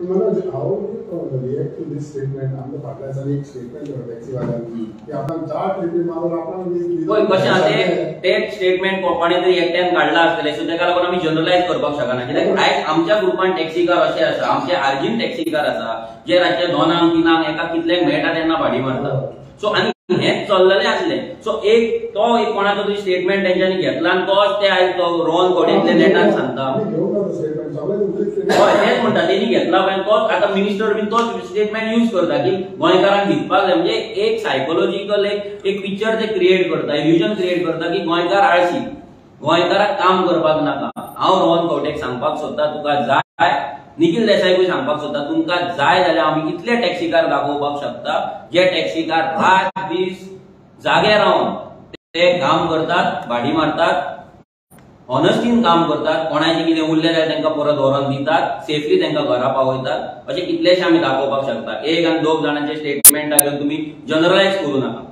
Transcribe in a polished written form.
Manoj, how do you react to this statement? आमच्या फाटल्या दिसांनी एक स्टेटमेंट केलो टॅक्सीवाल्यांनी की आपणाक चार ट्रिपी मारून आपणाक पळय कशें आहा ते ते स्टेटमेंट कोणाने तरी एकट्यान काडला आसतलें, सो ताका लागून आमी जनरलायज करपाक शकना, कित्याक आयज आमच्या ग्रुपान टॅक्सीकार अशे आसा, आमचे आर्जीन टॅक्सीकार आसा जे रातचे 2, 3 एका कितल्यांक मेळटा तेन्ना भाडी मारता. सो आनी हेंच चल्लेलें आसलें. सो एक तो एक कोणाचो तरी स्टेटमेंट तेंच्यांनी घेतला आनी तोच ते आयज तो रोहन खंवटे नेटान सांगता. हय, तेंच म्हणटा, तेणी घेतला पळय तोच आतां मिनिस्टर बीन तोच स्टेटमेंट यूज करता की गोंयकारांक न्हिदपाक जाय. म्हणजे एक सायकोलॉजिकल एक पिक्चर ते क्रिएट करता, इल्युजन क्रिएट करता की गोंयकार आळशी, गोंयकाराक काम करपाक नाका. हांव रोहन खंवटेक सांगपाक सोदता, तुका जाय, निखील देसायकूय सांगपाक सोदता, तुमकां जाय जाल्यार आमी इतले टॅक्सीकार दाखोवपाक शकता जे टॅक्सीकार रात दीस जागे रावन ते काम करतात, भाडी मारतात, ऑनेस्टीन काम करतात, कोणाचें कितें उरलें जाल्यार तांकां परत व्हरोन दितात, सेफली तांकां घरा पावयतात. अशें कितलेशे आमी दाखोवपाक शकता. एक आनी दोग जाणांचे स्टेटमेंटा घेवन तुमी जनरलायज करूं नाका.